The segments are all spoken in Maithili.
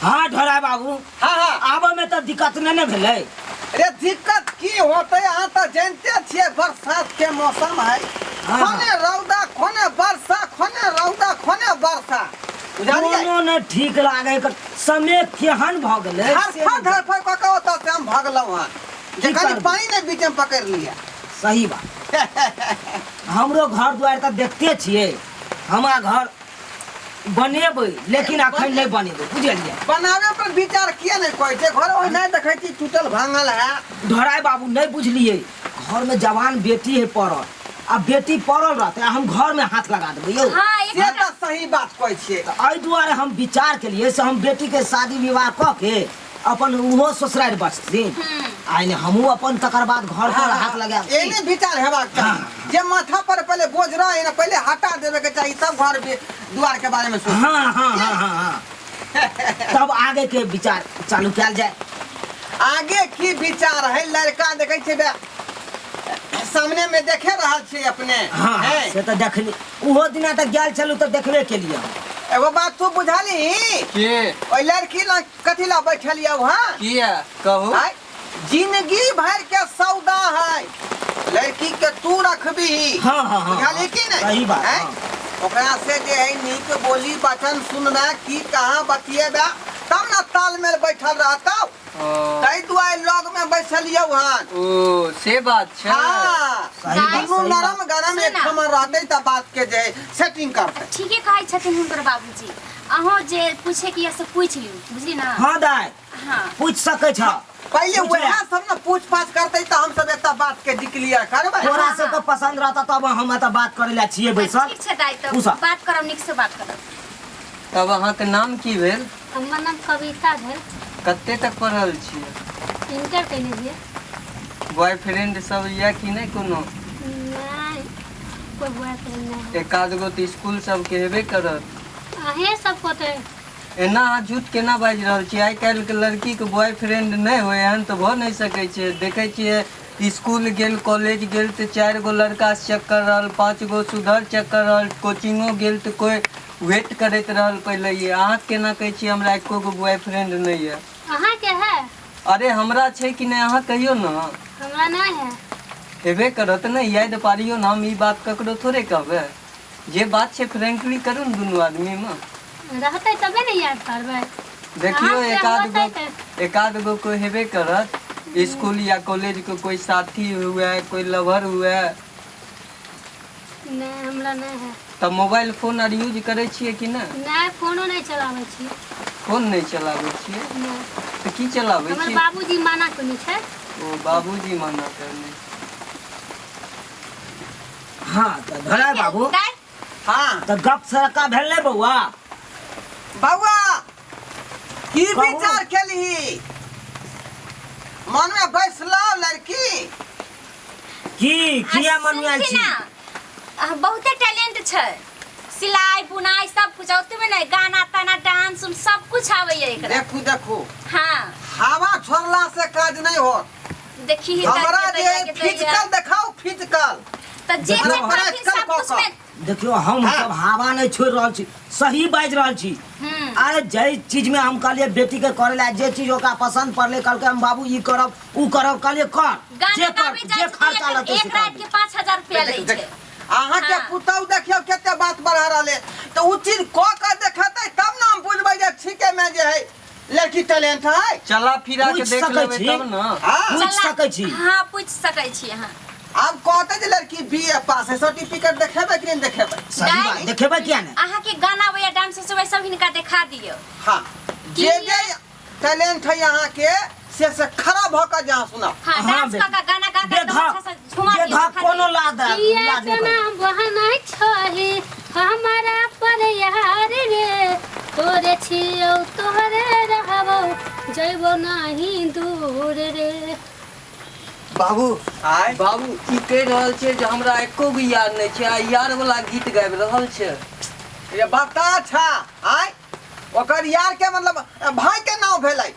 हाँ ढोरा बाबू। हाँ हाँ। आबऽ में तऽ दिक्कत नहि ने भेलै? रे दिक्कत की होते, अहाँ तऽ जानते छियै बरसात के मौसम है। हाँ। खोने रौदा खोने वर्षा, खोने रौदा खोने वर्षा, बुझलियै? कोनो नहि ठीक लागै, एकर समय केहन भऽ गेलै से धरफड़ नहि। धरफड़ कऽ के ओतऽ से हम भगलहुँ हन जे की कनि करबै? पानि ने बीच में पकड़ि लिअ। सही बात। हमरो घर दुआरि तऽ देखते छियै, हमरा घर बनेबै लेकिन अखन नहि बनेबै, बुझलियै? बनाबे पर विचार किया नहि कहै छै? घर ओहिना देखै छी टूटल भांगल है। ढोराइ बाबू नहि बुझलियै, घरमे जवान बेटी है पड़ल, आ बेटी पड़ल रहतै आ हम घरमे हाथ लगा देबै यौ? हाँ, से तऽ सही बात कहै छियै। तऽ एहि दुआरे हम विचार केलियै से हम बेटीके शादी विवाह कऽ के अपन ओहो ससुरारि बचथिन आ एने हमहूँ अपन तकर बाद घर पर हाथ लगायब। एहने विचार हेबाक चाही जे माथा पर पहिले बोझ रहे ने पहिले हटा देवे के चाही, तब घर दुआर के बारे में सोच। हाँ हाँ हाँ हाँ हाँ, तब आगे के विचार चालू कयल जाय। आगे की विचार है? लड़का देखे छै बे, सामने में देखे रहल छियै अपने। हाँ हाँ, हैं? से तऽ देखली, ओहो दिना तऽ गेल छलहुँ तऽ देखबे केलियै हम। एगो बात तू बुझाली? के? ओहि लड़की लग कथी ला बैठल यौ? हाँ किया कहू? आय, जिंदगी भर के सौदा है, लड़की के तू रखबी। हाँ, हाँ, हाँ, बुझाली की नहीं? सही बात, हैं? हाँ। ओकरा से जे है नीक बोली वचन सुनबे की कहाँ बतियेबे तब न तालमेल बैठल रहतौ। ताहि दुआरे लग में बैसल यौ हन। ओ से बात छै। हाँ। सही बात, दुनू सही बात। नरम गरम सुन एक ना। ठमा रहतै तऽ बात के जे सेटिंग करतै। ठीके कहै छथिन हुनकर बाबूजी, अहूँ जे पूछे के यऽ से पूछि लियौ, बुझली ना? हाँ दाइ। हाँ। पूछि सकै छ। पहिले पूछ ले। वएह सब ने पूछ पाछ करतै तऽ हम सब एतऽ बात के डिक्लियर करबै। तोरा सबके पसंद रहता तब हम एतऽ बात करै लए छियै बैसल। ठीक छै दाइ, तऽ पूछ। बात करब, नीक से बात करब। तब अहाँके नाम की भेल? हमर नाम कविता भेल। कते तक पढ़ल छियै? इंटर केने छियै। बॉयफ्रेंड सब यऽ कि नहि कोनो? नहि, कोइ बॉयफ्रेंड नहि है। एक आध गो तऽ स्कूल सबके हेबे करत। अहें सब कहतै। एना अहाँ झूठ केना बाजि रहल छियै? आइ काल्हिके लड़कीके बॉयफ्रेंड नहि होइ एहन तऽ भऽ नहि सकै छै। देखै छियै स्कूल गेल कॉलेज गेल तऽ 4 गो लड़कासँ चक्कर रहल, 5 गो सुधर चक्कर रहल, कोचिंगो गेल तऽ कोइ वेट करैत रहल पहिले। ये अहाँ केना कहै छियै हमरा एको गो बॉयफ्रेंड नहि यऽ? अहाँके है? अरे हमरा छै कि नहि अहाँ कहियौ ने। हमरा नहि है। हेबे करत ने, याद पारियौ ने। हम ई बात ककरो थोड़े कहबै, जे बात छै फ्रेंकली करू ने दुनू आदमीमे। रहतै तबे ने याद करबै। देखियौ अहाँके एक आध गो होतै तऽ। एक आध गो कोइ हेबे करत, स्कूल या कॉलेज के कोई साथी हुए, कोई लवर हुए। नहि, हमरा नहि है। तऽ मोबाइल फोन आर यूज करै छियै कि नहि? नहि, फोनो नहि चलाबै छियै। फोन नहि चलाबै छियै? नहि। तऽ की चलाबै हमर छियै? बाबूजी मना केने छै। ओ बाबूजी मना करने। हाँ तऽ धरा बाबू। दाइ। हाँ। तऽ गप सरका भेल ने बौआ? बौआ की कहू। विचार केलही? मन में बैसलौ लड़की? की किया आ, मन में आयल सुनथिन छी? ना, बहुते टैलेंट छै, सिलाई बुनाई सब कुछ, ओतबे नहि गाना ताना डांस उन सब कुछ आबैया एकरा। देखू देखू। हाँ। हवा छोड़ला से काज नहीं होत। देखी ही हमरा तक जे के दैया। फिजिकल देखाओ, फिजिकल। तऽ जे देखियौ, जे हमरा कहथिन practical सब कुछ कऽ में। देखियौ हम हाँ। सब हवा नहीं छोड़ रहल छी, सही बाजि रहल छी। अरे जै चीज में हम कहलियै बेटी के करे ला, जे चीज ओकरा पसंद पड़लै, कहलकै हम बाबू ई करब ऊ करब, कहलियै कर, गाना जे कर गाबै जे जाइ छै खर्चा तऽ लगतै एक से राति कर। के 5000 रुपया लै देख, छै। देख, अहाँके हाँ। पुतहु देखियौ कते बात बढ़ा रहले, तऽ उ चीज कऽ के देखेतै तब ने हम बुझबै जे ठीके में जे है लड़की टैलेंट है। चला फिरा के पूछि देख सकै लेबै छी। तब ने। हाँ। पूछि चला- सकै छी। हाँ, पूछि सकै छी अहाँ। आब कहते जे लड़की बी ए पास है, सर्टिफिकेट देखेबै कि नहि देखेबै? सही बात, दाइ, देखेबै किया नहि? अहाँके गाना अबैया, डांस सब सब हिनका देखा दियौ। हाँ, जे जे टैलेंट है अहाँके से खड़ा भऽ कऽ जहाँ सुनाउ। हाँ, हाँ, डांस बेटी। कऽ कऽ गाना गा कऽ एकदम बेधक, अच्छा से झुमा दियौ, बेधक देखा कोनो दियौ। लाज किया लाज नहि तना करब। बहनै छही हमारा पर यार रे, तोरे छियौ तोहरे रहबौ जइबौ नाही दूर रे। बाबू, आय। बाबू ई कहि रहल छै जे हमरा एको गो यार नहि छै आ यार वाला गीत गाबि रहल छै। रे बता छा, आय ओकर यार के मतलब भाई के नाम भेलै।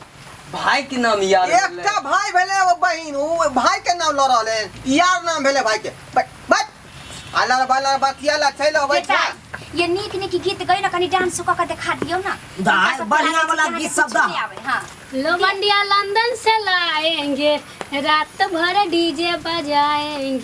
भाई के नाम यार भेलै। एकटा भाई भेलै एगो बहिन, उ भाई के नाम लऽ रहल है, यार नाम भेलै भाई के। बैठ, बैठ। अलर बलर बतिया ला चलि अबै बेटा छै। ये नीक नीक गीत गई ना, कनी डांस कऽ के देखा दियौ ना। दाइ, बढ़िया वाला गीत सब दा। आबै हां। लोबंडिया लंदन से लाएंगे, रात भर डीजे बजाएंगे।